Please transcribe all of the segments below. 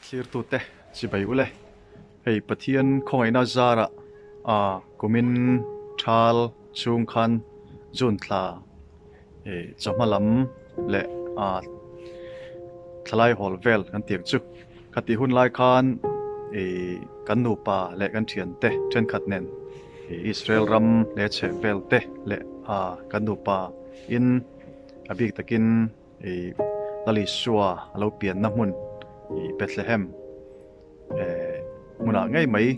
Thlirtute chibai ule, hei Pathian khawngaihna zarah ah kumin thal chhung khan June thla chawhma lam leh ah thlalai hawl vel kan tih ang chu. Khatih hun lai khan kan nupa leh kan thiante thenkhat nen Israel ram leh chheh vel te leh kan nupa in a bik takin Lal Isua a lo pianna hmun Bethlehem hmunah ngei mai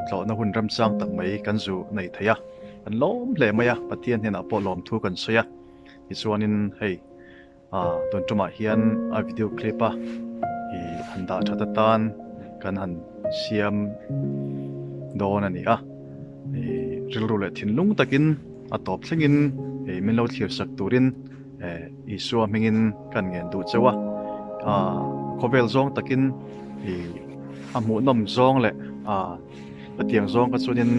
tlawhna hun remchang tak mai kan zu nei thei a, kan lawm hle mai a, Pathian hnenah pawh lawmthu kan sawi a, tichuanin hei Tun tumah hian a video clip a ih han dah that atan kan han siam dawn a ni a, ih rilru leh thinlung takin a tawp thlengin ih min lo thlir sak turin eh Isua hmingin kan ngen duh cheu a, ah khawvel zawng takin ih a hmuhnawm zawng leh ah Hetiang zawng kha chuanin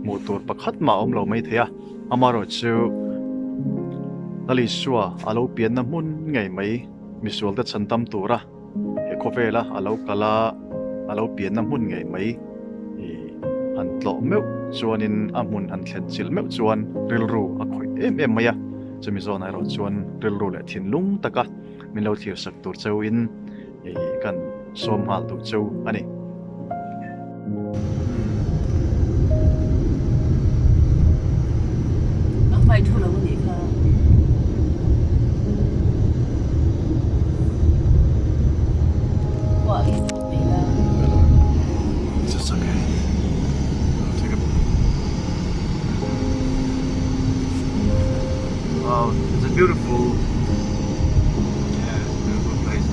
hmuh tur pakhat mah a awm lo mai thei a, amaherawhchu Lal Isua a lo pianna hmun ngei mai misualte chhan tam tura he khawvela a lo kal a, a lo pianna hmun ngei mai ih han tlawh meuh chuanin a hmun han thlen chilh meuh chuan rilru a khawih em em mai a, chumi zawnah erawh chuan rilru leh thinlung taka min lo thlir sak tur chauhin Hei hi kan sawm nghal duh cheu a ni. A hmai thu lo anih kha. Kuah hi nei la. It's okay. Take a Wow, it's a beautiful yeah, beautiful place.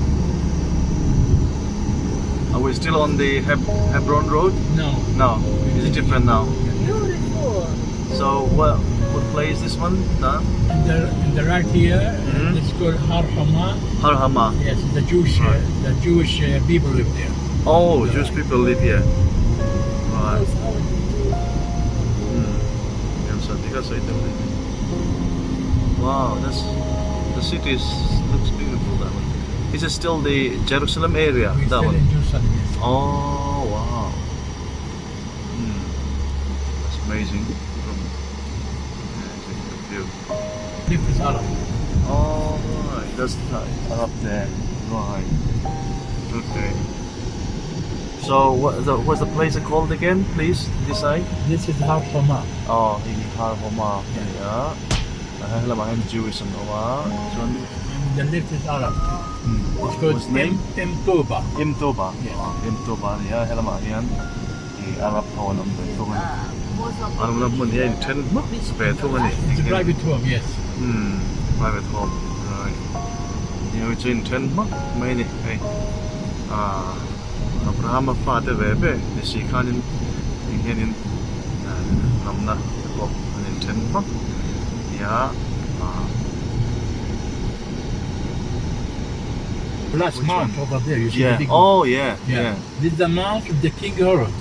Are we still on the Heb Hebron Road? No. No, is it different now? Beautiful. So what what place is this one? No? In the, in the right here, mm -hmm. it's called Har Hama. Har Hama. Yes, the Jewish uh, right. uh, the Jewish uh, people live there. Oh, the Jewish right. people live here. Right. Hmm. Wow, that's the city is, looks beautiful that one. Is it still the Jerusalem area? We're that still one? in Jerusalem, yes. Oh wow. Hmm. That's amazing. From yeah, it's a good view. This is Arab. Oh right, that's up there. Right. Okay. So what the, what's the place called again, please? This side? This is Har Homa. Oh, hei hi Har Homa a ni a, he lamah hian Jewish an awm a, chuan The left is Arab. It's called What's name? Imtoba. Imtoba. Yes. Imtoba a ni a, he lamah hian ih Arab ho an awm ve thung a ni. An awmna hmun hi a inthen hmak ve thung a ni. It's a private home, yes. Hmm, private home, right. Hei chu inthen hmak mai a ni hei. Ah. Abrahama fate ve ve ni si khanin eng hianin hnamna te pawh an inthen hmak nia ah. Last mount over there you see Yeah the big oh yeah yeah. yeah This is the mount of the King Herod.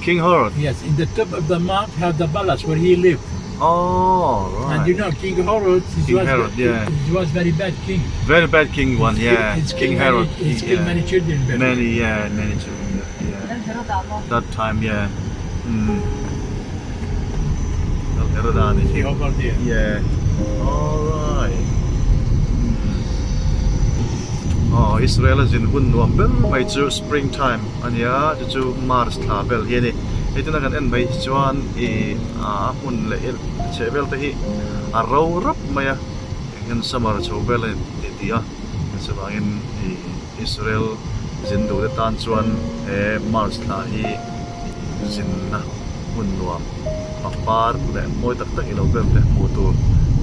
King Herod Yes, in the top of the mount have the palace where he lived. Oh right And you know King Herod he King was Herod yeah he was very bad king. Very bad king one yeah He's King killed Herod many, he's killed yeah many children. baby. Many yeah many children yeah that time yeah mm Lal Heroda ni See over there. Yeah alright mm Aw Israel a zin hun nuam ber mai chu spring time a nia chu chu March thla vel hi a ni hei tuna kan en mai hi chuan ih a hmun leh chheh vel te hi a ro rap mai a eng hian summer chho vel a ni tih a chuvangin ih Israel zin duh te tan chuan he March thla hi zinna hmun nuam pangpar leh mawi tak tak ilo vel te hmuh tur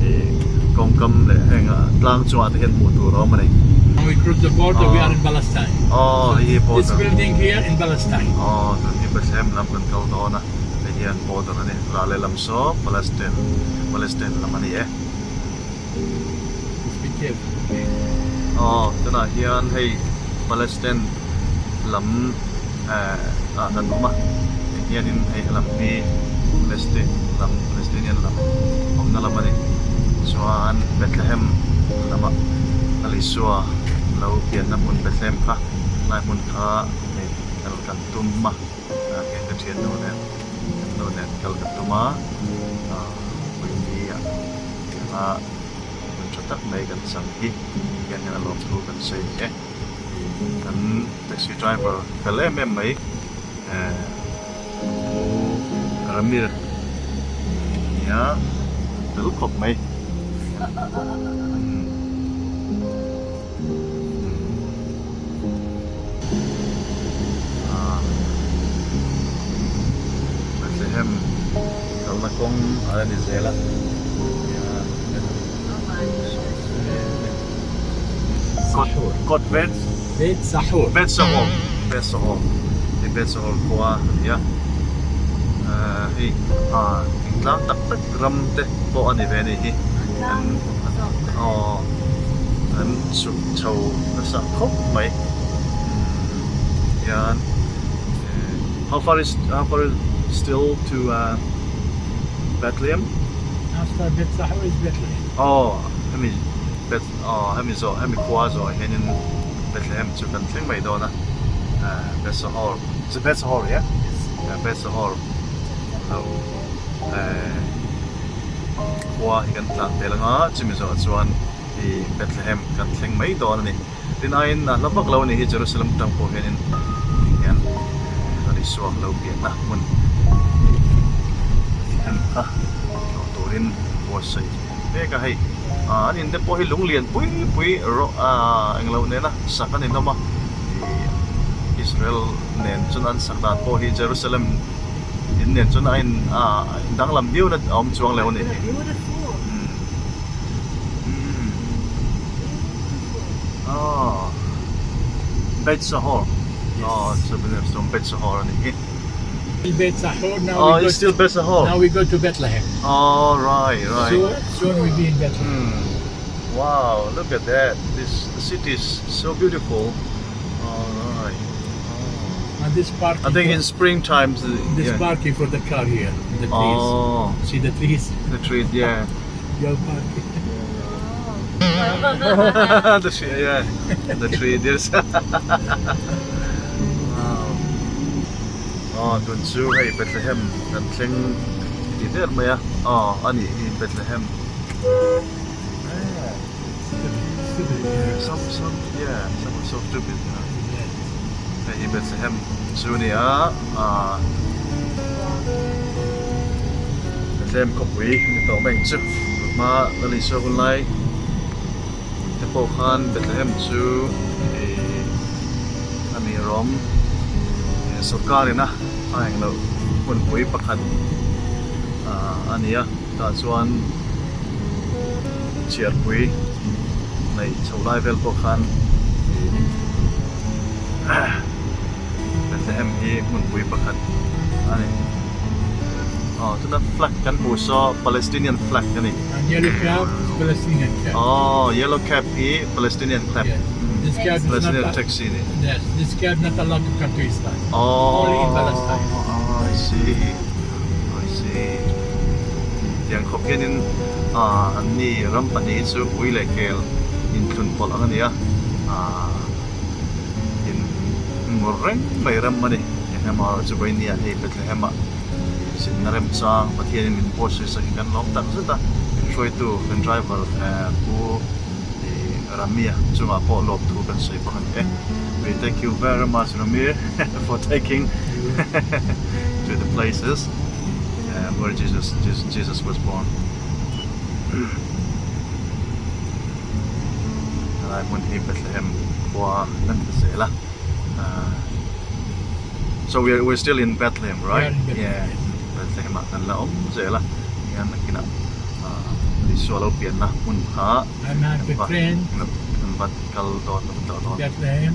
ih kawngkam leh heng tlang chungah te hian hmuh tur a awm a ni. When we cross the border we are in Palestine. Aw hei hi This border. building here in Palestine. Aw tun hi Bethlehem lam kan kal dawn a hei hian border a ni ral lehlam saw Palestine Palestine lam a ni e. Just be careful okay. Aw tunah hian hei Palestine lam eh ah kan awm a hei hianin hei helam hi Palestine lam Palestinian lam awmna lam a ni chuan Bethlehem lamah Lal Isua lo pianna hmun Bethlehem kha. Lai hmun kha hei kal kan tum a, kei ka thian nu nen kan nu nen kal kan tum a, Puini ah tianga hmun tha tak mai kan chang hi hian hian a lawmthu kan sawi ni e. Kan taxi driver fel em em mai Pu Ramir nia fel khawp mai. Bethlehem kalna kawng a la ni zel a. Kawt Bet Bet Sahur Bet Sahur Bet Sahur hei Bet Sahur khua a ni a hei thingtlang tak tak ram te pawh a ni ve a nih hi aw an chhuk chho nasa khawp mai hian how far is how far is still to Bethlehem After Bet Sahur is Bethlehem Aw hemi Beth aw hemi zawh hemi khua zawh hianin Bethlehem chu kan thleng mai dawn a Beth Sahor is it Beth Sahor yeah Beth Sahor lo khua hi kan tlan tel anga chumi zawh chuan i Bethlehem kan thleng mai dawn a ni tin aiin a hla vak lo a ni hi Jerusalem atang pawh hianin hian Isua lo pianna hmun Bethlehem kha tlawh turin buatsaih mek a hei an in te pawh hi lung lian pui pui rawh englo nena sak a ni hlawm a ih Israel nen chuan an sak dan pawh hi Jerusalem in nen chuan a in danglam viau na a awm chuang lo a ni. Beit Sahor Beit Sahor a nih hi. Beit Sahor now we go still Beit Sahor. Now we go to Bethlehem. Oh right right. Soon soon we be in Bethlehem. Wow look at that this the city is so beautiful. All right. And this parking I think in spring times this yeah. parking for the car here the trees. Oh. See the trees? The trees, yeah. Your parking. the tree, yeah. The tree there's Wow. Oh, tun chu hei Bethlehem kan thleng ti der mai a. Oh, ani hi Bethlehem. Some some yeah, some are so stupid. Hei hi Bethlehem chu a ni a, ah Bethlehem khawpui a ni tawh mai ang chu. Hma Lal Isua hun lai te pawh khan Bethlehem chu ih a ni rawm sawrkar ina a englo hmunpui pakhat ah a ni a. Tah chuan chhiarpui neih chho lai vel pawh khan Bethlehem hi hmunpui pakhat a ni. Aw chuna flag kan hmuh saw Palestinian flag a ni. Yellow cap is Palestinian cap. Aw yellow cap hi Palestinian flag. This cap is Palestinian not taxi a ni. Yes, this cap not allowed to come to Israel. Aw Only in Palestine. I see. I see. Tiang khawp hianin ah an ni ram pahnih hi chu ui leh kel inthlun pawlh ang a ni a, ah in ngawr reng mai ram a ni. Engemaw chu Vainia hei Bethlehem ah zinna remchang Pathianin min buatsawi sak hi kan lawm tak zet a, min hruaitu kan driver Pu Ramia chungah pawh lawmthu kan sawi bawk a ni e. We thank you very much Ramir for taking to the places where Jesus Jesus was born. Helai hmun hi Bethlehem khua kan ti zel a. So we are we're still in Bethlehem right? Yeah. Bethlehem ah kan la awm zel a. Hian nakinah Isua lo pianna hmun kha kan va kal dawn kan tlawh dawn. Bethlehem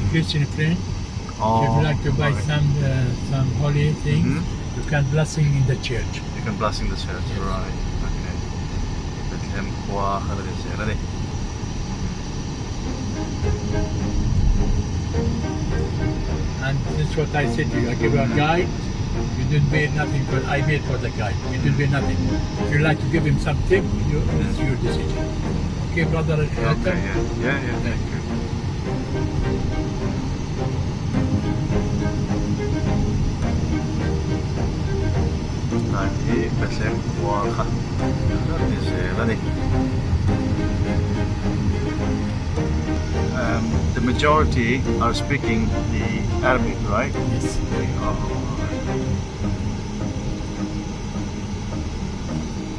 Christian friend if you like to buy some some holy things you can blessing in the church. You can blessing the church right okay. Bethlehem khua kha la ni zel a ni. And this is what I said to you. I give you a guide. You don't pay nothing, but I paid for the guide. You don't pay nothing. If you like to give him some tip, you, it's your decision. Okay, brother. Okay, yeah, yeah, yeah. Thank you. Tlai hi Bethlehem khua kha a ni zel a ni. Um, the majority are speaking the Arabic, right? Yes.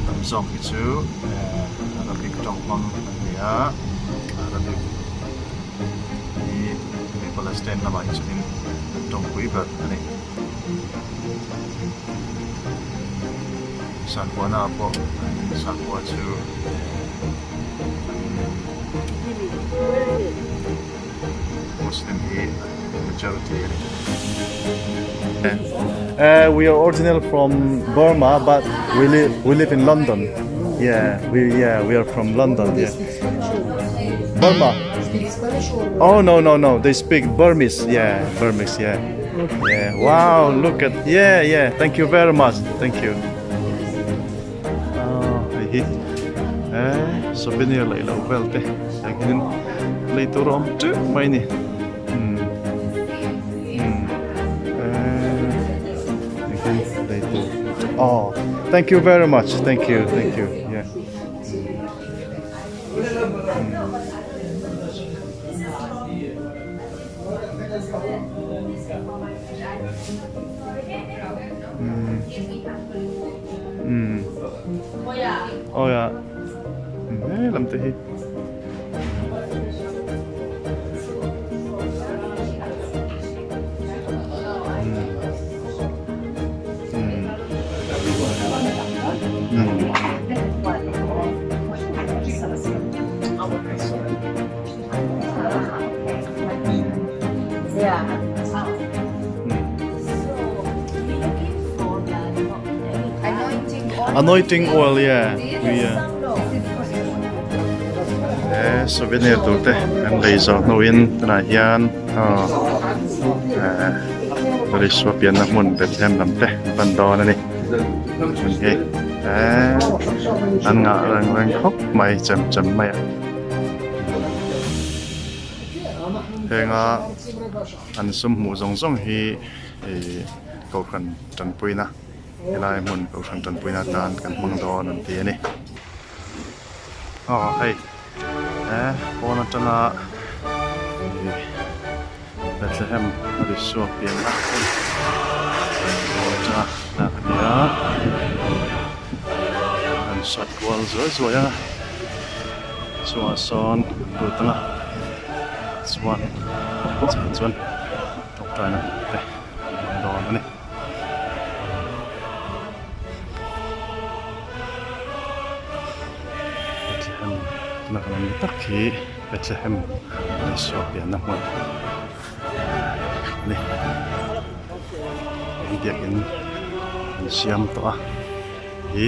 Tam zawk hi chu Arabic tawng hmang an ni a, Arabic hi hemi Palestine lamah hi chuanin an tawngpui ber a ni. Sakhuana ah pawh an sakhua chu an Muslim hi majority a ni. We are original from Burma but we live we live in London. Yeah, we yeah we are from London. Yeah. Burma. Oh no no no, they speak Burmese. Yeah, Burmese. Yeah. Yeah. Wow, look at yeah yeah. Thank you very much. Thank you. Oh, hei hi. Eh, souvenir lei lo vel te. Engin lei tur a awm teuh mai ni. Hmm. Hmm. Eh, engin lei tur. Oh, thank you very much. Thank you. Thank you. Yeah. Awi a he lam te hi Anointing oil yeah we eh souvenir tur te kan lei zawh hnuin tunah hian eh Isua pianna hmun Bethlehem lam te an pan dawn a ni hmun hi eh an ngah reng reng khawp mai chem chem mai a. Henga an sum hmuh zawng zawng hi ih kohhran tanpuina helai hmun kohhran tanpuina atan kan hmang dawn an ti a ni. Aw hei eh pawn atanga ih Bethlehem a ri chhuak pianna hmun pawn atanga lak a ni a an sawt kual zuai zuai a chungah sawn an lut ang a chuan chhan chuan tawngtaina hmun te an hmang dawn a ni. Bethlehem tuna kan awm tak hi Bethlehem Isua pianna hmun a ni. Hei biakin an siam tawh a hi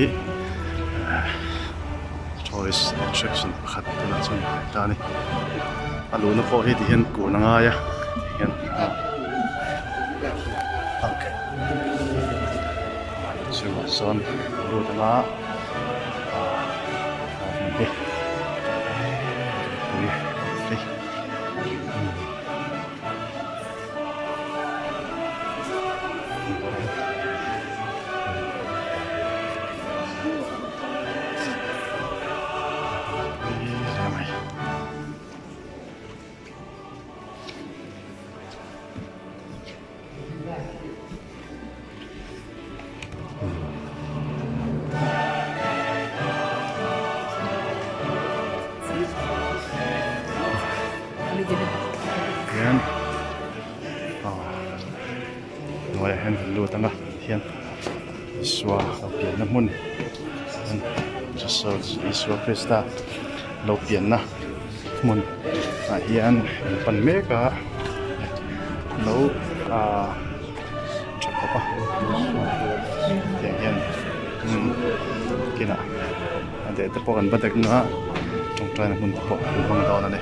tourist attraction pakhat tunah chuan a ni ta a ni. A luhna pawh hi tihian kun a ngai a tihian okay. Chungah sawn lut anga ah hmun hi pui te Hian hnuaiah hian kan lut ang a hian Isua lo pianna hmun Isua Krista lo pianna hmun ah hian an pan mek a lo ah tha khawp a tiang hian kinah a deh te pawh kan va dek na tawngtaina hmun te pawh an hmang dawn a ni.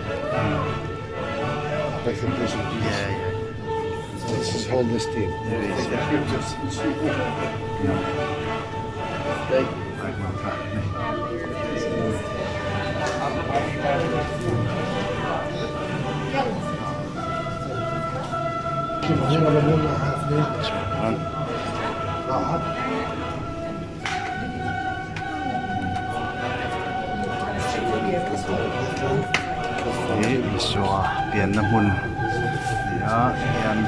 Hi Isua pianna hmun a ni a hian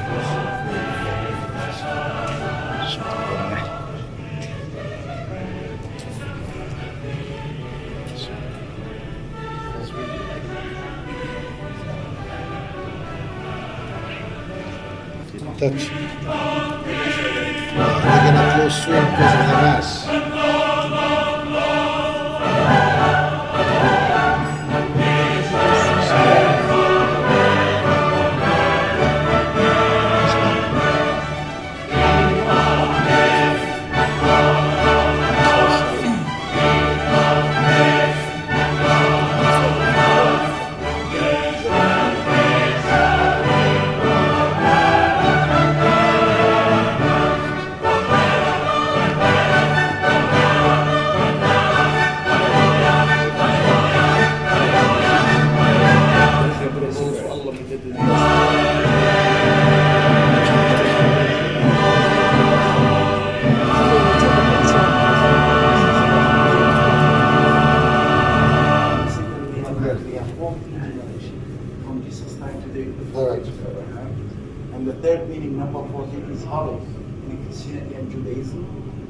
Touch. They're gonna close soon because of the mass. And the third meaning, number 14, is hollow in Christianity and Judaism.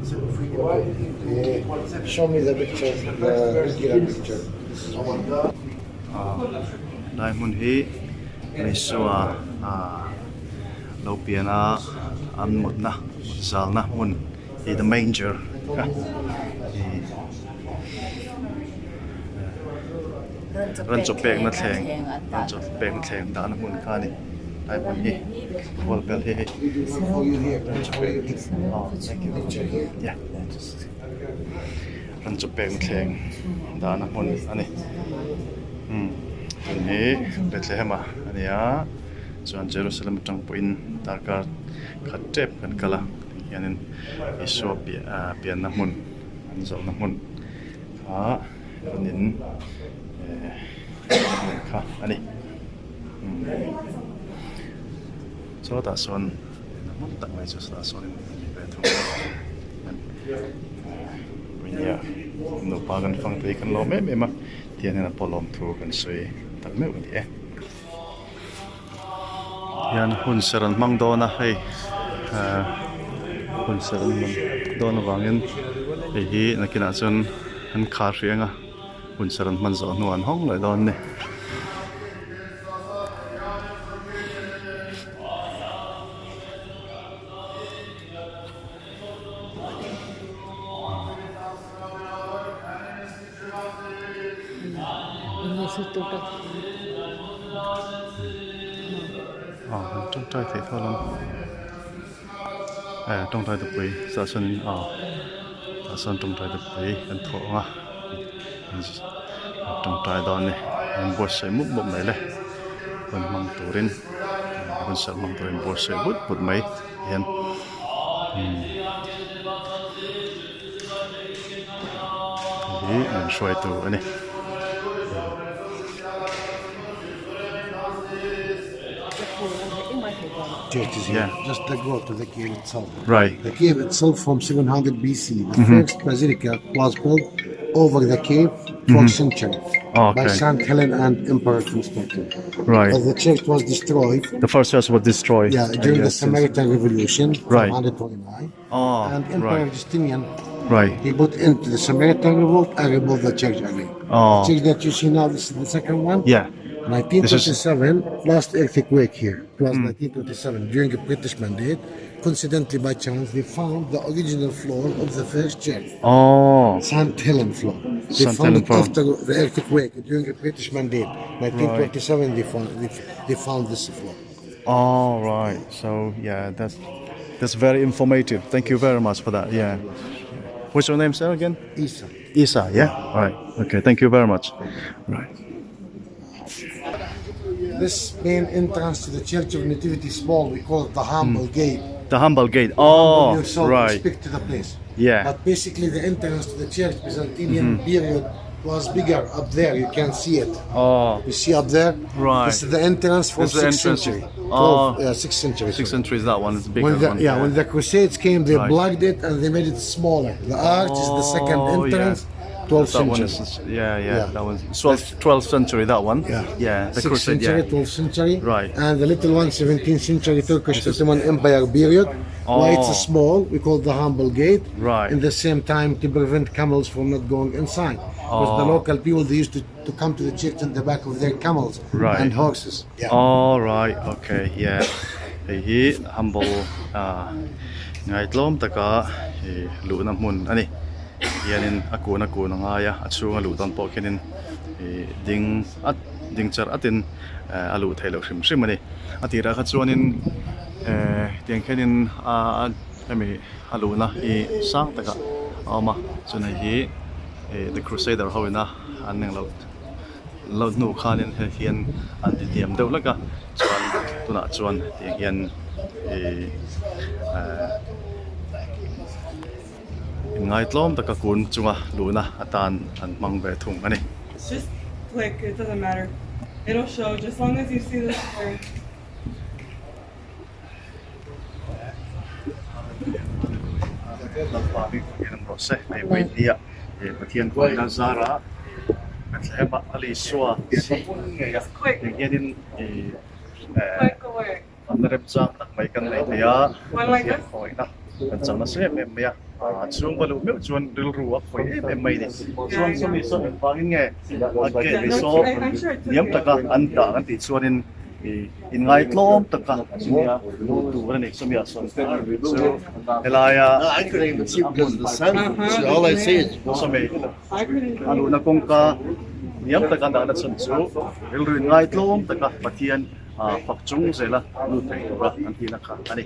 So if we divide it into equal seven, Show me the picture, the the first verse regular Genesis, picture. This is our God Lai hmun hi Isua lo pian a an mutna mut zalna hmun hi the manger kha ran chaw pekna thleng ran chaw pekna thleng dahna hmun kha a ni lai hmun hi hual bel hi hei ran chaw pekna thleng dahna hmun a ni umm tun hi Bethlehem ah a ni a chuan Jerusalem atang pawhin darkar khat tep kan kal a tihianin Isua piah pianna hmun an zawhna hmun kha rawn in eh hmun kha a ni chawtah sawn hmun tak mai chu chutah sawn in a ni ve thung a nia nupa kan fang te hi kan lawm em em a tiang hian a pawlawm thu kan sawi tak meuh a ni e. Hian hun serh an hmang dawn a hei ahh hun serh an hman dawn avangin hei hi nakinah chuan an khar hrih ang a hun serh an hman zawh hnuah an hawng leh dawn a ni. Aw han tawngtai theih tho lam eh tawngtai tupui chah chuanin aw tah sawn tawngtai tupui kan thawh ang a tawngtai dawn a ni an buatsaih mup mup mai le hun hmang turin hun serh hmang turin buatsaih but but mai hian umm. Hei hi min hruaitu a ni. Church is here. Yeah. Just the go to the cave itself. Right. The cave itself from 700 BC. The first basilica was built over the cave 4th century Oh, by okay. Saint Helen and Emperor Constantine. Right. But the church was destroyed The first church was destroyed. yeah, I during the guess, since- Samaritan Revolution, Right. 529. Oh, And Emperor right. Justinian, Right. he put into the Samaritan Revolt and rebuilt the church again. Oh. The church that you see now, this is the second one. Yeah. 1927, last earthquake here. It was Hmm. 1927 during a British mandate. Coincidentally, by chance, they found the original floor of the first church, Oh. St. Helen floor. They St. found Helen it floor. after the earthquake during a British mandate. 1927, they found they, they found this floor. All right. So yeah, that's that's very informative. Thank you very much for that. Yeah. What's your name, sir? Again? Isa. Isa. Yeah. All right. Okay. Thank you very much. Right. This main entrance to the Church of Nativity small. We call it the Humble Gate. The humble gate. Oh, yourself right. respect to the place. Yeah. But basically, the entrance to the church, Byzantinian period, Was bigger up there, you can see it. Oh. You see up there? Right. This is the entrance from This is the 6th entrance. century. Oh. 12, yeah, 6th century. 6th sorry. century is that one. It's bigger When the, one. yeah, when the Crusades came, they Right. blocked it and they made it smaller. The arch is the second Oh, yeah. entrance, 12th That one century. is yeah, yeah, Yeah. That one's 12th, 12th century. That one. Yeah. Yeah. The 6th crusade. century, Yeah. 12th century. Right. And the little one, 17th century Turkish Ottoman Empire period. Why it's Oh. small, we call it the Humble Gate. Right. In the same time, to prevent camels from not going inside. Because the Oh. local people, they used to, to come to the church in the back of their camels Right. and horses. Yeah. All right. Okay. Yeah. Hei hi humble ah ngaitlawm taka ih luhna hmun a ni. Hianin a kun a kun a ngai a, a chhunga luh dawn pawh khianin ih ding at ding char atin eh a luh theih loh hrim hrim a ni. A tirah kha chuanin eh tiang khianin a hemi a luhna hi sang takah a awm a, chuan hei hi ih the crusader ho ina an englo lo hnu khanin hei hian an ti hniam deuh hlek a chuan tunah chuan tiang hian ih eh inngaitlawm taka kun chunga luhna atan an hmang ve thung a ni. Just click, it doesn't matter. It'll show just long as you see the square. Lalpa bik in an rawh se hei vawinia Pathian kawina zara Bethlehem ah a Isua ngei a eng hianin ih an remchang tak mai kan nei thei a Pathian kawina kan chang nasa em em mai a a chhung va luh meuh chuan rilru a khawih em em mai a ni chuan sawmi saw engvangin nge a gate saw hniam taka an dah kan tih chuanin Ih inngaitlawm tak a nia hmuh tur a ni chumi ah sawn chu helaia a hmun sawmi a luhna kawngka hniam taka dahna chhan chu rilru inngaitlawm taka Pathian ah fak chung zela lut thei tura an tihna kha a ni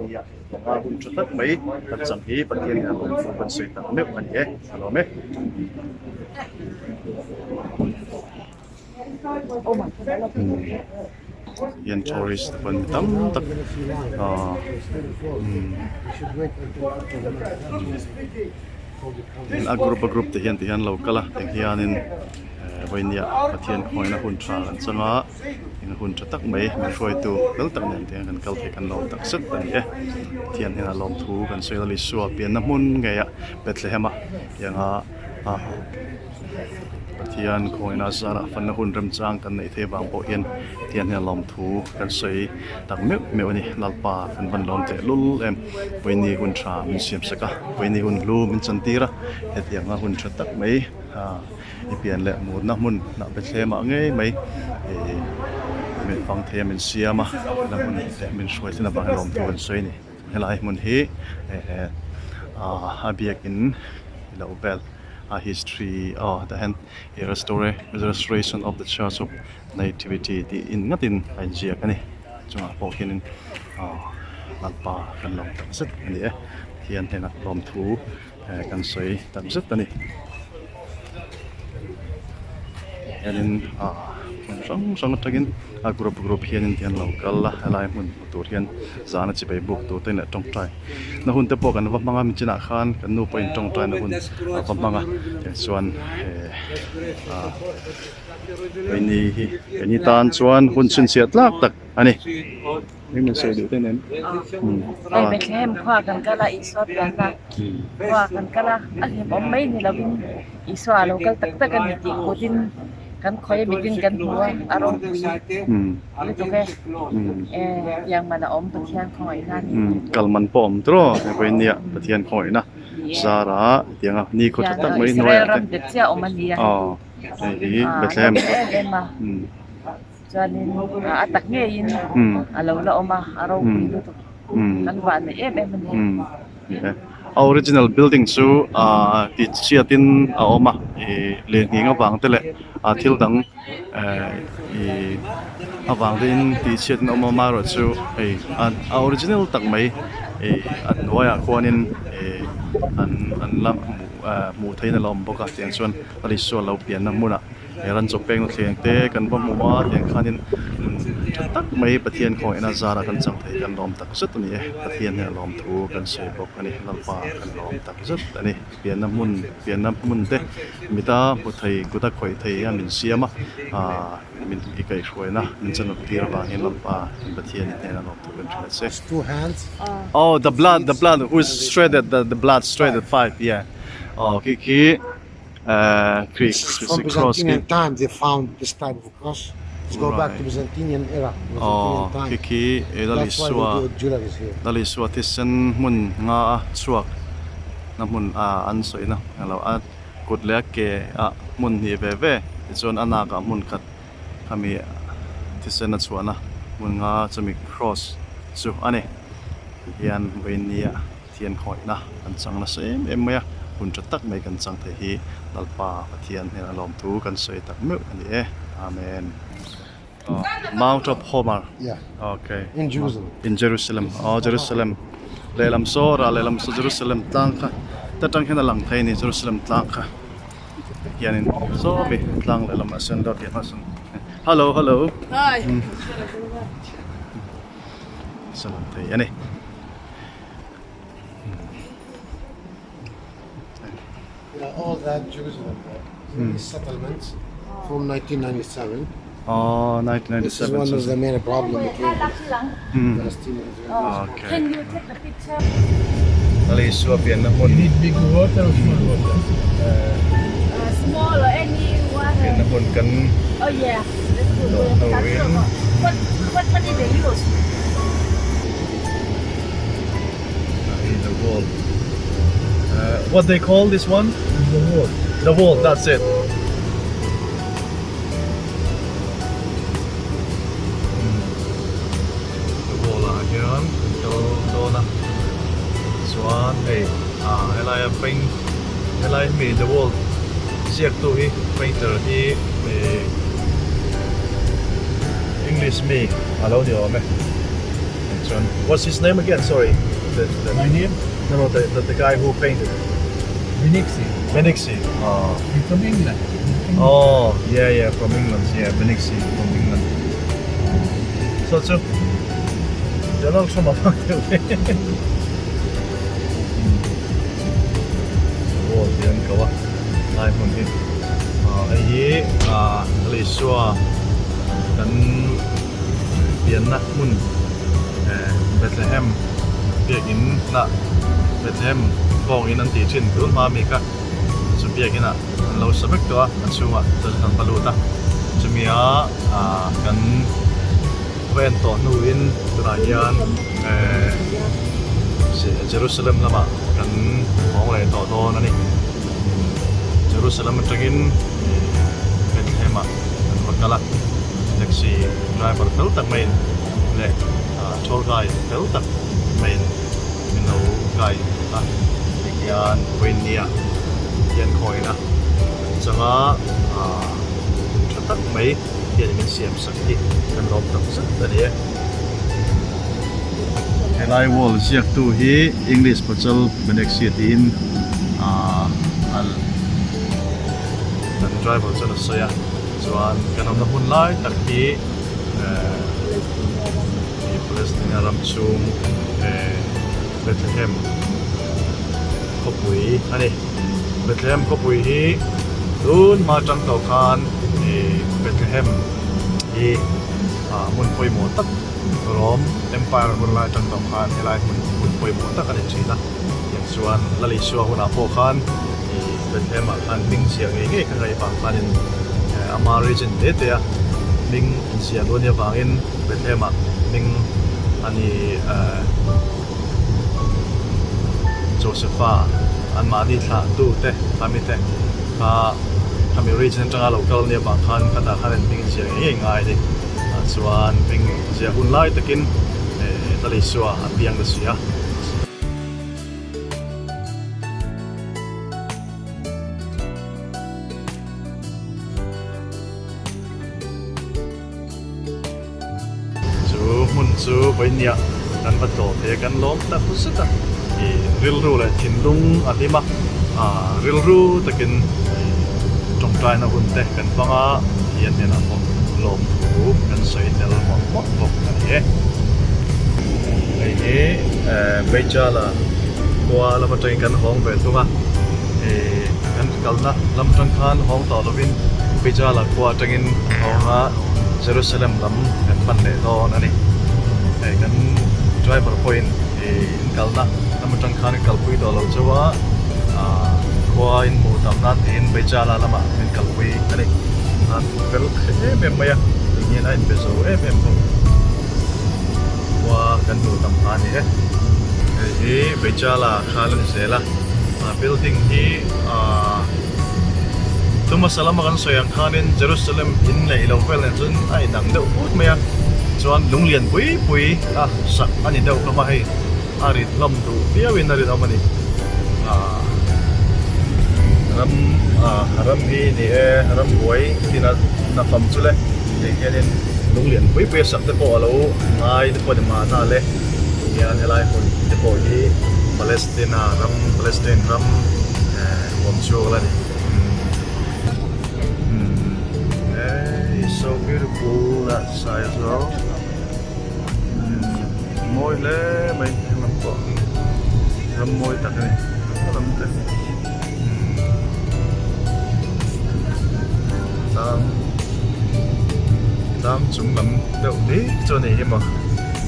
nia a hun tha tak mai kan chang hi Pathian hian a lawmthu kan sawi tak meuh a ni e a lawm e. Hian tourist te pawh an ni tam tak ahh a group a group te hian ti hian lo kal a tiang hianin vawinia Pathian khawngaihna hun tha kan chang a eng hun tha tak mai min hruaitu fel tak nen te hian kan kal thei kan lawm tak zet a ni e Pathian hian a lawmthu kan sawi a Isua pianna hmun ngei ah Bethlehem ah tianga ah. Pathian khawngaihna zarah fanna hun remchang kan neih theih vang pawh hian Pathian hian lawmthu kan sawi tak meuh meuh a ni. Lalpa kan van lawm teh lul em. Vawiini hun tha min siam sak a, vawiini hun hlu min chantir a, hetianga hun tha tak mai i pian leh murna hmun hnah Bethlehem-ah ngei mai ih min fang thei a min siam a, hela hmun te min hruai thin avangin lawmthu kan sawi a ni. Helai hmun hi a biakin ilo vel. a history aw tah hian he restore restoration of the church of nativity tih in ngatin a inziak a ni chungah pawh khianin aw lalpa kan lawm tak zet a ni e Pathian hnenah lawmthu kan sawi tak zet a ni hianin ah hmun hrang hrang atangin a group group hianin ti an lo kal a helai hmun hmu tur hian zana chibai buk tur te leh tawngtai na hun te pawh kan va hmang a minchinah khan kan nu pawhin tawngtai na hun a va hmang a tichuan eh ah keini hi keini tan chuan hun chhinchhiah tlak tak a ni. Eng sawi duh te nen. Hei Bethlehem khua kan kal a, Isua pianna khua kan kal a, a hlim awm mai ni lovin Isua a lo kal tak tak a ni tih kutin kan khawi a mitin kan hmu a, a ropui lutuk e. E tiang man a awm Pathian khawngaihna a ni. Kal man pawh a awm tawh aw hei vawiin nia Pathian khawngaihna zara tianga nikhaw tha tak mai hnuaiah te. Israel ram dep chiah a awm a nia. Aw hei hi Bethlehem. Em em a. Chuanin a tak ngeiin a lo la awm a, a ropui lutuk. Kan vah nei em em a ni. A original building chu ti chhiatin a awm a, ih lirnghing avang te leh thil dang ih avang te in ti chhiatin a awm a, amaherawhchu hei a original tak mai ih a hnuaiah khuanin ih an la hmuh theihin a la awm bawk a, tiang chuan a Isua lo pianna hmunah. He ran chaw peng thleng te kan va hmu a tiang khanin tha tak mai Pathian khawngaihna zarah kan chang thei kan lawm tak zet a ni e. Pathian hian a lawm thu kan sawi bawk a ni. Lalpa kan lawm tak zet a ni. Pianna hmun pianna hmun te mita hmu thei kuta khawih thei hian min siam a aaa min i kaihhruaina min chanawp tir avangin Lalpa in Pathian i hnena lawm thu kan hria che. Oh the blood the blood who is shredded the the blood shredded five yeah oh khi khi. Greek From Byzantinian time they found this type of cross. Let's go back to Byzantinian era, Byzantinian time. Khi khi That's why they do jewelries here. Lal Isua thisen hmun nga a chhuak na hmun a an sawi na englo a kut leh a ke ah hmun hnih ve ve tichuan a nak ah hmun khat khami thisen a chhuahna hmun nga chumi cross chu a ni. Tihian vawiin nia. Pathian khawihna kan chang nasa em em mai a, hun tha tak mai kan chang thei hi Lalpa Pathian hnenah lawmthu kan sawi tak meuh a ni e. Amen. Mount of Homer. Yeah. Okay. In Jerusalem. In Jerusalem. Oh, Jerusalem. Lehlam saw rah lehlam saw Jerusalem tlang kha ta tang hian a lang thei a ni Jerusalem tlang kha. Hianin saw mi tlang lehlam ah sawn dawt leh hma sawn. Hello, hello. Hi. Saw lang thei a ni. All that Jerusalem there, mm. settlements from 1997. Oh, 1997. This is one of the main problem between mm. Palestine and Israel. Okay. Can you take the picture? Ali Isua pianna hmun. You need big water or small water? Small or any water. Pianna hmun kan. Oh yeah. That's good. What what what did they use? The wall. What they call this one? The wall. The wall, that's it. The wall ah hian kan kal dawn a chuan hei ah helai a paint helai hemi the wall ziak tu hi painter hi eh English mi a lo ni awm e. Chuan what's his name again sorry the the My name? No no the the, the guy who painted Benixi. Benixi. Oh. He's from England. Oh yeah yeah from England yeah Benixi from England. So chu Donald Trump a vang deuh ve. Wall tih an ko a lai hmun hi. Hei hi Isua kan pianna hmun Bethlehem biakin ah Bethlehem kawngin an tih thin tun hma mi kha chu biakin ah an lo sa vek tawh a a chhungah chuan kan va lut a chumi a kan va en tawh hnuin tunah hian Jerusalem lamah kan hawng leh tawh dawn a ni Jerusalem atangin Bethlehem ah kan va kal a taxi driver fel tak maiin leh tour guide fel tak maiin min lo guide a tihian vawiinnia hian khawina changa tha tak mai hian min siam sak hi kan lawm tak zet a ni e. Helai wall ziaktu hi English pachal Benexia tiin al kan driver chuan a sawi a. Chuan kan awmna hmun lai tak hi Palestina ram chhung Bethlehem khawpui a ni. Bethlehem khawpui hi tun hma atang tawh khan Bethlehem hi hmun pawimawh tak Rome Empire hun lai atang tawh khan helai hmun hmun pawimawh tak a ni thin a. Tiang chuan Lal Isua hunah pawh khan Bethlehem ah khan hming chhia ngei ngei kha ngaih vang khanin ama region te te a hming inchhia duh a nih avangin Bethlehem ah hming a ni Josepha anmahni thlah tu te khami te kha khami region atanga lo kal a nih avang khan khatah khan hming inchhia ngei ngei ngai a ni. Chuan hming inchhia hun lai takin Lal Isua a piang ta si a. Chu hmun chu vawinia kan va tlawh thei a, kan lawm tak zet a, ih rilru leh thinlung a hlim a, ah rilru takin ih. Tawngtaina hun te kan hmang a, Pathian hnenah pawh lawmthu kan sawi tel mawlh mawlh bawk a ni e. Hei hi Beichala khua lam atangin kan hawng ve thung a, kan kalna lam atang khan hawng tawh lovin Beichala khua atangin kan hawng a, Jerusalem lam kan pan leh dawn a ni. Hei kan driver pawhin in kalna lam atang khan kalpui tawh lo chauh a, khua in hmuh tam nan tiin Beichala lamah min kalpui a ni. A fel em em mai a, eng hian a inpe zo em em bawk. Khua kan hmuh tam hma a ni e. Hei hi Beichala khal a ni zel a, a building hi aaa chu hmasa lama kan sawi ang khanin Jerusalem in leh ilo vel nen chuan a inang deuh put mai a, chuan lung lian pui pui a sak a ni deuh hlawm a hei a rit hlawm duh viauin a rinawm a ni. Aaa ram aaa ram hi ni e rambuai tina nafam chu le. Hei hianin lunglian pui pui a sak te pawh a lo ngai te pawh a ni mahna le hian helai hmun te pawh hi Palestina ram Palestine ram eh huam chhuak la ni umm hey so beautiful that side as well umm mawi hle mai heng lam pawh ram mawi tak a ni lam te. Tlang tlang chung lam deuh hlek chu a ni hi maw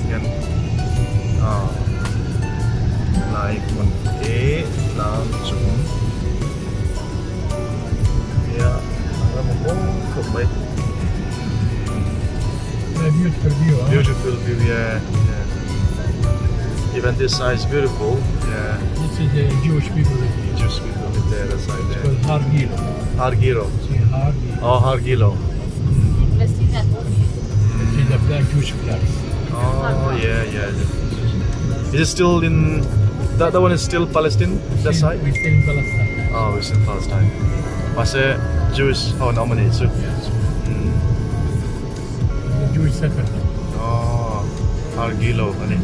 hian aw lai hmun hi tlang chung nia a ram a mawi khawp mai. Beautiful view huh? Beautiful view yeah yeah even this side is beautiful yeah. This is the Jewish people live here. Jewish people live there that side It's there. called Har Gilo. Har Gilo. See Har Gilo. Oh Har Gilo. This is the flag, Jewish flag. Oh yeah yeah. Is it still in that that one is still Palestine that side? We still in Palestine. Oh it's in Palestine. Mahse Jewish ho an awm a nih chu. The Jewish settlement. Oh Har Gilo a ni.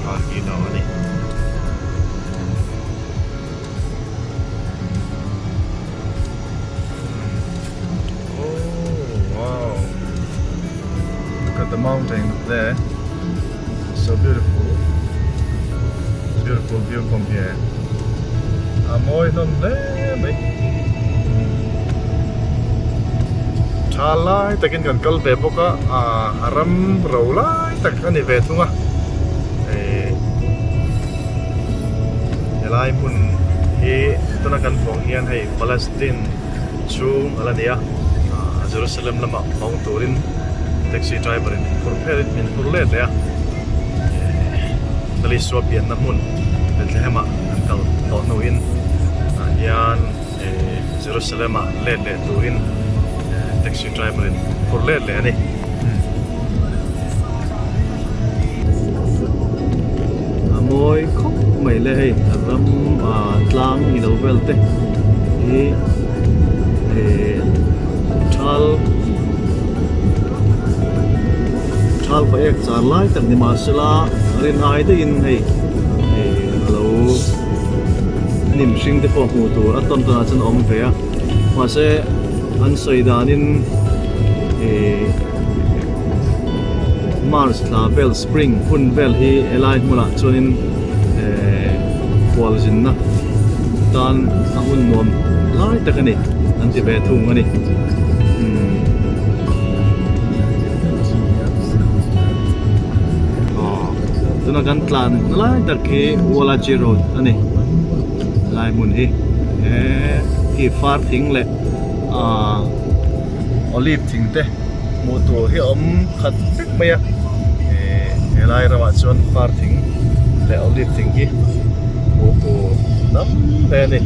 Har Gilo a ni. Oh wow. Look at the mountain there. So beautiful. Beautiful view from here. A mawi hlawm hle mai. Tha lai takin kan kal ve bawk a, a ram ro lai tak a ni ve thung a. Helai hmun hi tuna kan hmuh ang hian hei Palestine chhung a la ni a, Jerusalem lamah hmang turin taxi driver in min phur phet min phur let leh a, Talisua pianna hmun Bethlehem ah kan kal tawh hnuin tah hian Jerusalem ah let leh turin taxi driver in min phur let leh a ni. A mawi khawp mai le hei a ram ah tlang ilo vel te hi eh thal thal va ek char lai tak ni mahsela rin ai daihin hei eh alo hnim hring te pawh hmuh tur a tawn tawnah chuan a awm ve a mahse an sawi danin eh March thla vel spring hun vel hi helai hmunah chuanin eh hual zinna tan a hun nuam lai tak a ni an ti ve thung a ni umm aw tuna kan tlan lai tak hi Walachi road a ni helai hmun hi eh khi far thing leh ah. Olive thing te hmuh tur hi a awm khat vek mai a eh helai ramah chuan far thing leh olive thing hi hmuh tur tam hle a ni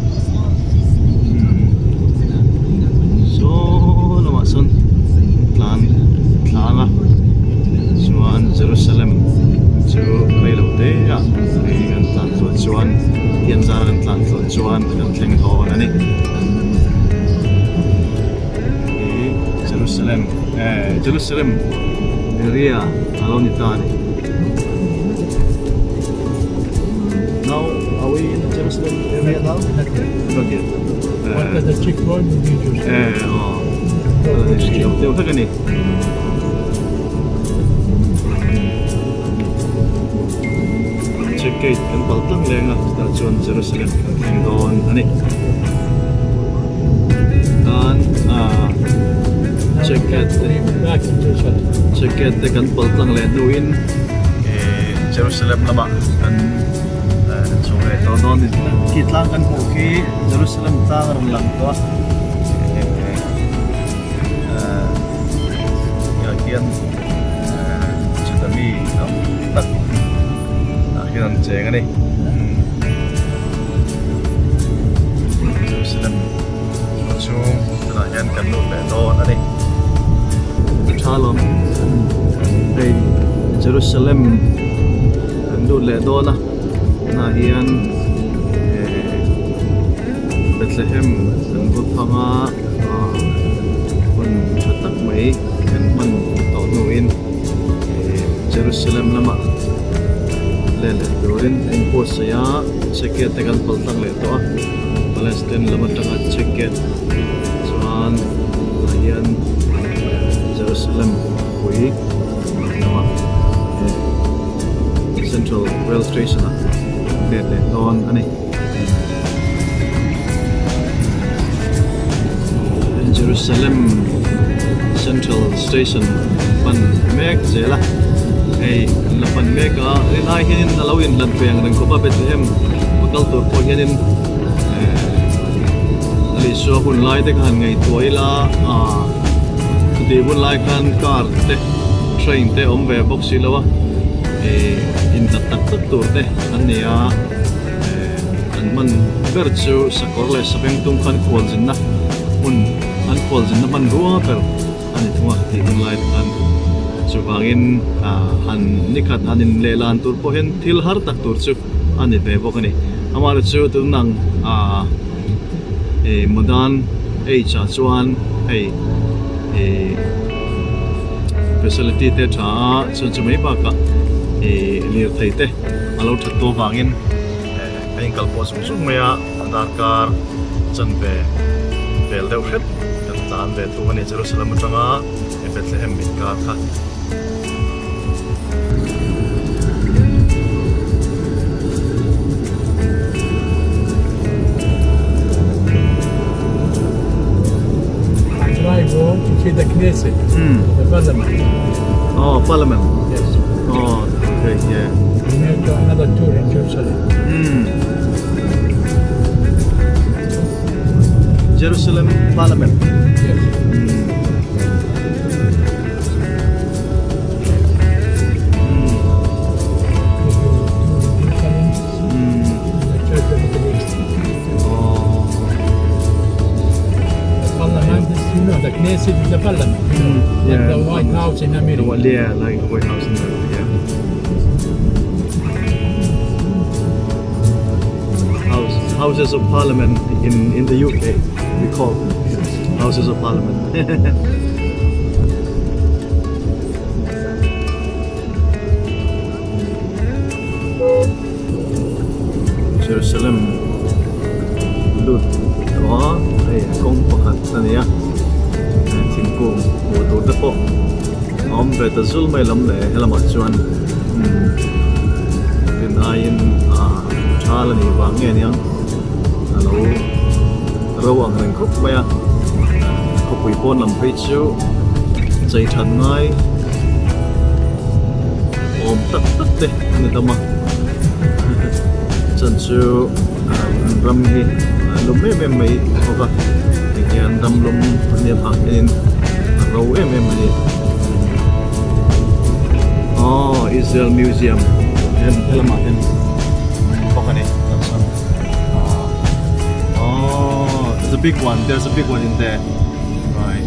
saw lamah sawn tlan tlang a chuan Jerusalem chu reilo te ah hei kan tlan tluan chuan tiang zar kan tlan tluan chuan kan thleng dawn a ni. Jerusalem eh Jerusalem area a lo ni ta a ni Now are we in Jerusalem area now? Not yet. Not yet. at the checkpoint will be Jerusalem. Eh aw a deuh hlek a ni. Check gate kan pal tlang leng a chutah chuan Jerusalem kan thleng dawn a ni. Tan ah check gate te check gate te kan pal tlang leh hnuin eh Jerusalem lamah kan chho leh tawh dawn a ni. Khi tlang kan hmuh khi Jerusalem tlang a rawn lang tawh a. Ah hian chuta mi tam tak ah hian an cheng a ni Jerusalem khaw chhung tunah hian kan lut leh dawn a ni tha lawm hei Jerusalem kan lut leh dawn a tunah hian eh Bethlehem kan va phang a. Hun tha tak mai kan hman tawh hnuin Jerusalem lamah let leh turin a inbuatsaih a, check gate te kan pawlh tlang leh tawh a, Palestine lam atanga check gate chuan tah hian Jerusalem pui lamah Central Rail Station ah let leh dawn a ni. Jerusalem Central Station pan mek zel a hei an la pan mek a helai hianin a lo inhlat ve ang reng khawp a Bethlehem a kal tur pawh hianin eh a Isua hun lai te kha han ngaihtuah ila ah chutih hun lai khan car te train te a awm ve bawk si lo a eh inhlat tak tak tur te an ni a. An hman ber chu sakawr leh savengtum khan khualzinna hmun an khualzinna hmanrua ber a ni thung a tih hun lai khan chuvangin han nikhat han in leh lan tur pawh hian thil har tak tur chu a ni ve bawk a ni. Amaherawhchu tun ang ih modern age ah chuan hei ih facility te tha a chuan chu mai bakah ih lirthei te. A lo that tawh vangin a inkal pawh zung zung mai a, darkar chanve vel deuh hrep kan tlan ve thung a ni Jerusalem atanga Bethlehem inkar kha. I drive home to see the Knesset, the parliament. Oh, parliament. Yes. Oh, okay, yeah. We made another tour in Jerusalem. Hmm. Jerusalem Parliament. Yes. We do tour in Jerusalem, the Church of the Middle East. Oh. The parliament is, you know, the Knesset is the parliament. You know, like yeah. the White House in The America. one, yeah, like the White House in America, yeah. House, Houses of Parliament in, in the UK, we call Houses of Parliament. Jerusalem lut tawh a hei kawng pakhat a ni a thingkung hmuh tur te pawh a awm ve ta zul mai lam leh helamah chuan umm rin aiin ah thal a nih vang nge aniang a lo ro ang reng khawp mai a khawpui pawn lam phei chu chei that ngai awm tak tak te a ni hlawm a chan chu an ram hi a lum em em mai bawk a tihian ram lum a nih avang hianin a ro em em a ni aww Israel museum hian helamah hian bawk a ni aww there's a big one there's a big one in there right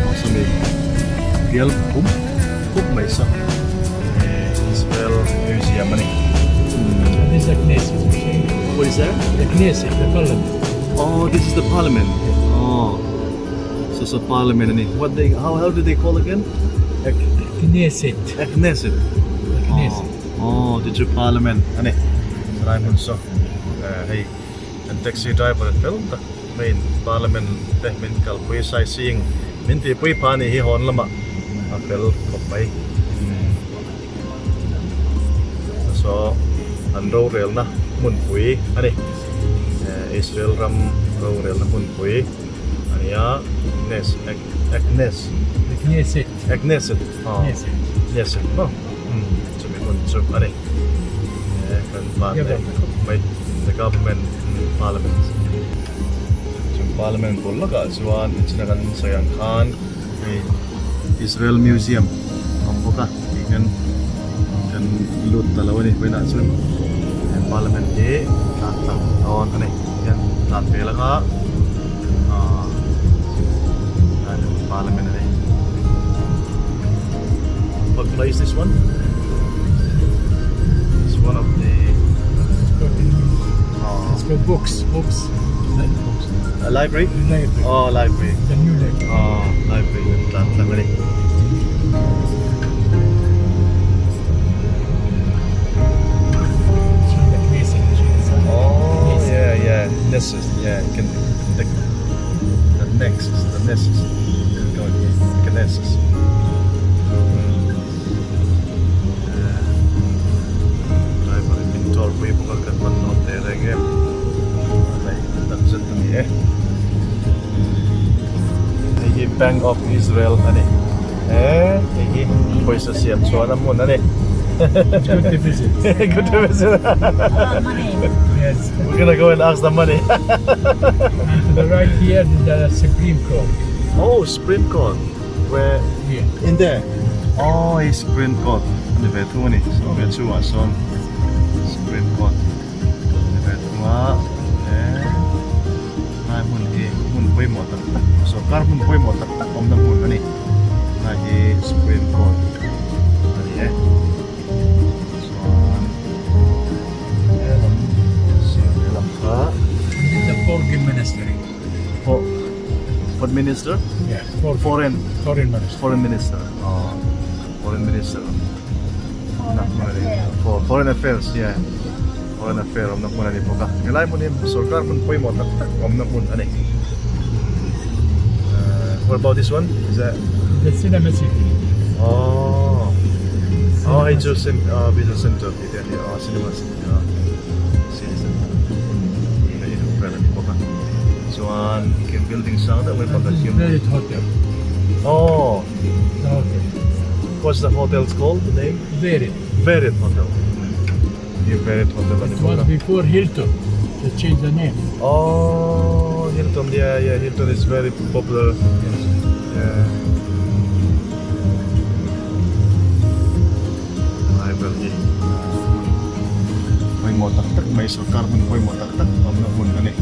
awesome bial pum khup mai saw Israel museum a ni. This is the Knesset, you see. What is that? The Knesset, the parliament. Oh, this is the parliament. Oh, so it's a parliament a ni. What they, how, how do they call again? Knesset. Knesset. The Knesset. Oh, oh, chu parliament a ni. Chelai hmun saw hei kan taxi driver fel tak. Main parliament te min kalpui sightseeing min tihpui pha a nih hi hawn lamah a fel khawp mai. Saw an rorelna hmunpui a ni. Israel ram rorelna hmunpui a ni a, Knes Knes Knesset Knesset Knesset maw chumi hmun chu a ni. Kan van leh khawp mai the government parliament chung parliament bul lawkah chuan nichina kan sawi ang khan hei Israel museum a awm bawk a tih hian kan lut ta lo a ni vawiinah chuan he parliament hi tlan tlang dawn a ni hian tlan vel anga ahh parliament a ni what place this one it's one of the It's got books books books a library library oh library the new library oh library kan tlan tlang a ni Oh yeah yeah this is yeah you can the the next the next go here Knesset library min tour pui bawk a kan man dawn teh reng em a daih tak zet a ni e hei hi Bank of Israel a ni e hei hi pawisa siam chhuahna hmun a ni It's good to visit. Good to visit. Yes. We're gonna go and ask the money. And to the right here, the Supreme Court. Oh, Supreme Court. Where? Here. In there. Oh, hei Supreme Court a ni ve thung a ni. Saw ve chungah sawn Supreme Court a ni ve thung a. He lai hmun hi hmun pawimawh tak tak sorkar hmun pawimawh tak tak awmna hmun a ni. Lai hi Supreme Court a ni e. Chuan he lam sir lehlam kha. This is the foreign ministry. For what minister? Yeah, for Foreign foreign minister. Foreign minister. Oh, foreign minister. For foreign affairs, yeah. Foreign affair awmna hmun a ni bawk a. Helai hmun hi sorkar hmun pawimawh tak tak awmna hmun a ni. Uh, what about this one? Is that The cinema city. Oh. Oh, hei chu cin uh, business center tih te a ni a, oh, cinema city a city center hei hi vel a ni bawk a. Chuan khi building sang deuh mai pakhat hi Marriott Hotel. Oh. The hotel. What's the hotel's called? The name? Marriott. Marriott Hotel. Hi Marriott Hotel a ni It bawk was a. before Hilton. They changed the name. Oh, Hilton, yeah, yeah, Hilton is very popular. Yes. Yeah. Lai vel hi pawimawh tak tak mai sorkar hmun pawimawh tak tak awmna hmun a ni.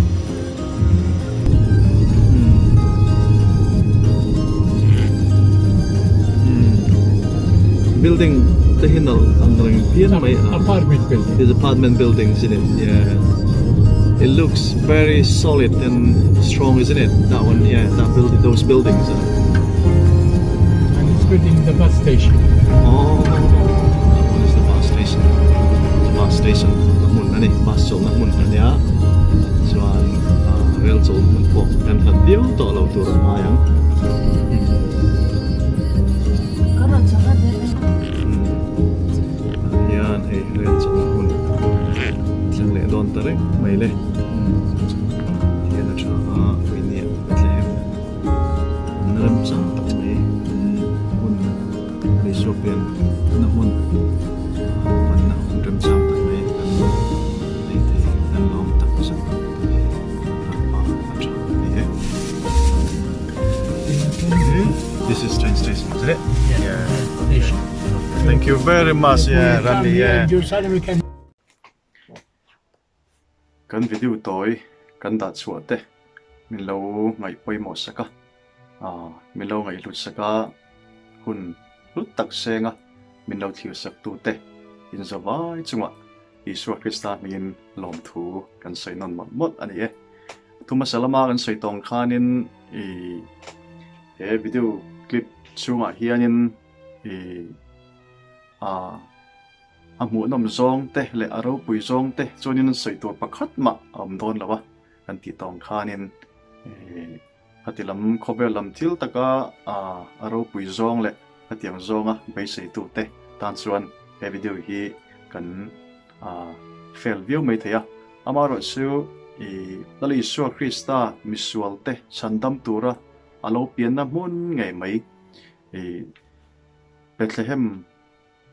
Building te hi nalh ang reng phian mai a. Apartment building. Is apartment buildings in it yeah. It looks very solid and strong isn't it? That one yeah that building those buildings. And it's building the bus station. Oh that one is the bus station. The bus station na hmun a ni bus chawlhna hmun a nia. Chuan rel chawlhna hmun pawh kan hlat viau tawh lo tur a ngai ang. Tah hian hei rel chawlhna hmun thleng leh dawn ta reng mai le. Thian a tha a Puinia Bethlehem an remchang tak mai hmun Isua pian na hmun panna hun remchang tak mai kan nei thei kan lawm tak zet mai Lalpa a tha a ni e. This is train station, isn't it? Yeah. Station. Thank you very much, yeah, Randy, yeah. Kan video tawi kan dah chhuah te min lo ngaih pawimawh sak a, aah min lo ngaih hlut sak a, hun hlut tak seng a min lo thlir sak tu te inzawai chungah Isua Krista hmingin lawmthu kan sawi nawn mawlh mawlh a ni e. Thu hmasa lama kan sawi tawng khanin ih he video clip chhungah hianin ih aah A hmuhnawm zawng te leh a ropui zawng te chuanin sawi tur pakhat mah a awm dawn lo a, kan tih tawng khanin Khati lam khawvel lam thil taka a ropui zawng leh khatiang zawnga beiseitute tan chuan he video hi kan fail viau mai thei a. Amaherawhchu i Lal Isua Krista misualte chhandam tura a lo pianna hmun ngei mai i Bethlehem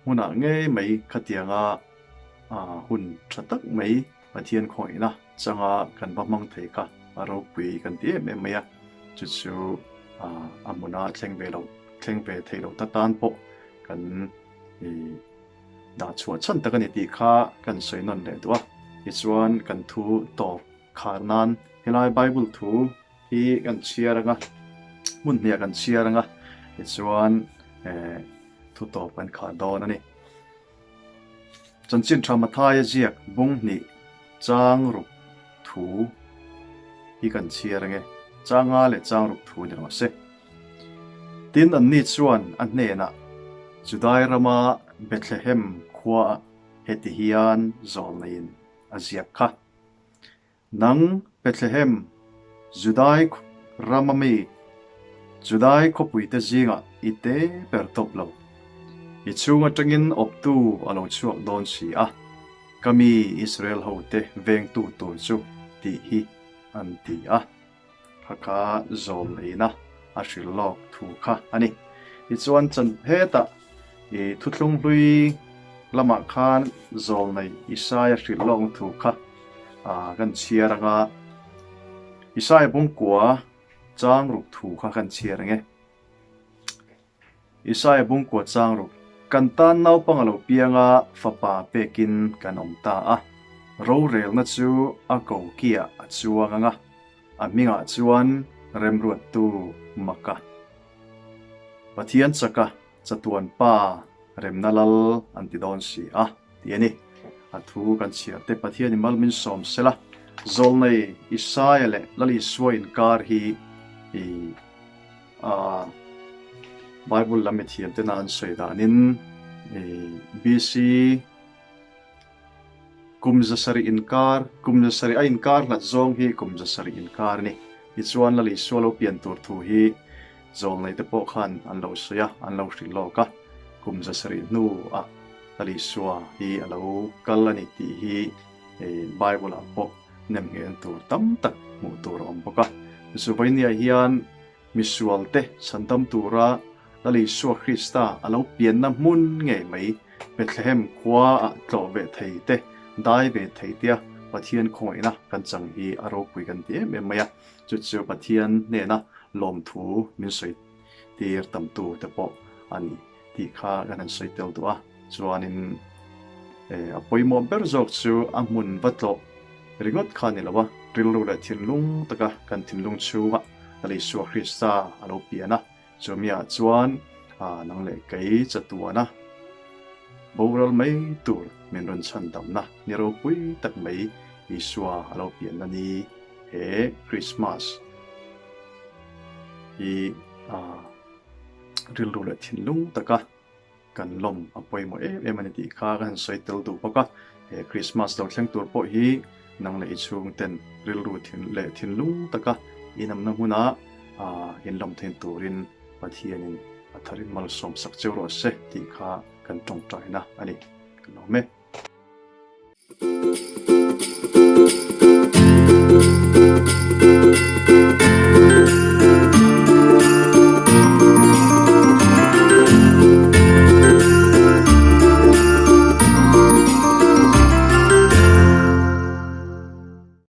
Hmunah ngei mai khatianga hun tha tak mai Pathian khawihna changa kan va hmang thei kha a ropui kan ti em em mai a, chu chu a hmuna thleng ve lo thleng ve thei lo ta tan pawh kan dah chhuah chhan tak a ni tih kha kan sawi nawn leh duh a. Tichuan kan thu tawp khar nan helai Bible thu hi kan chhiar anga hmun hniah kan chhiar anga tichuan Thu tawp an khah dawn a ni. Chanchin tha Mathaia ziak bung hnih chang ruk thu hi kan chhiar ange. Changa leh chang ruk thu ni rawh se. Tin anni chuan a hnenah Judai rama Bethlehem khuaah heti hian zawlneiin a ziak kha. Nang, Bethlehem, Judai rama mi, Judai khawpuite zingah i te ber tawp lo. I chhung atangin awptu a lo chhuak dawn si a, ka mi Israel hote vengtu tur chu tih hi an ti a. Kha kha zawm neihna a hrilh lawk thu kha a ni. Tichuan chan hetah i thuthlung hlui lamah khan zawl nei Isaia hrilh lawkna thu kha kan chhiar anga Isaia bungkua chang ruk thu kha kan chhiar ang e. Isaia bungkua chang ruk, Kan tan naupang a lo piang a, fapa pekin kan awm ta a. Rorelna chu a kokiah a chuang ang a, a hmingah chuan remruattu Maka. Pathian chaka chatuan pa remna lal an ti dawn si a, ti a ni. A thu kan chhiar te Pathian i mal min sawm sela, Zawlnei Isaia leh Lal Isua inkar hi i A Bible lam mithiam tena an sawi danin BC kum zasarih inkar, kum zasarih a inkar hlat zawng hi kum zasarih inkar a ni. Tichuan Lal Isua lo pian tur thu hi zawlnei te pawh khan an lo sawi a, an lo hrilh lawk a, kum zasarih hnuah Lal Isua hi a lo kal a ni tih hi Bible ah pawh nemnghen tur tam tak hmuh tur a awm bawk a. Zuvainia hian misualte chhandam tura Lal Isua Krista a lo pianna hmun ngei mai Bethlehem khuaah tlawh ve thei te, dai ve thei tia Pathian khawngaihna kan chang hi a ropui kan ti em em mai a. Chu chu Pathian hnena lawmthu min sawi tir tamtu te pawh a ni tih kha kan han sawi tel duh a. Chuanin a pawimawh ber zawk chu a hmun va tlawh ringawt kha a ni lo a, rilru leh thinlung taka kan thinlung chhungah Lal Isua Krista a lo pian a, chumiah chuan nang leh kei chatuana boral mai tur min rawn chhan damna ni ropui tak mai Isua a lo pianna ni he Krismas hi rilru leh thinlung taka kan lawm a pawimawh em em a ni tih kha ka han sawi tel duh bawk a, he Krismas lo thleng tur pawh hi nang leh i chhungten rilru thin leh thinlung taka inamna hmuna inlawm thein turin Pathianin a tharin malsawm sak cheu rawh se tih kha kan tawngtaina a ni. Ka lawm e.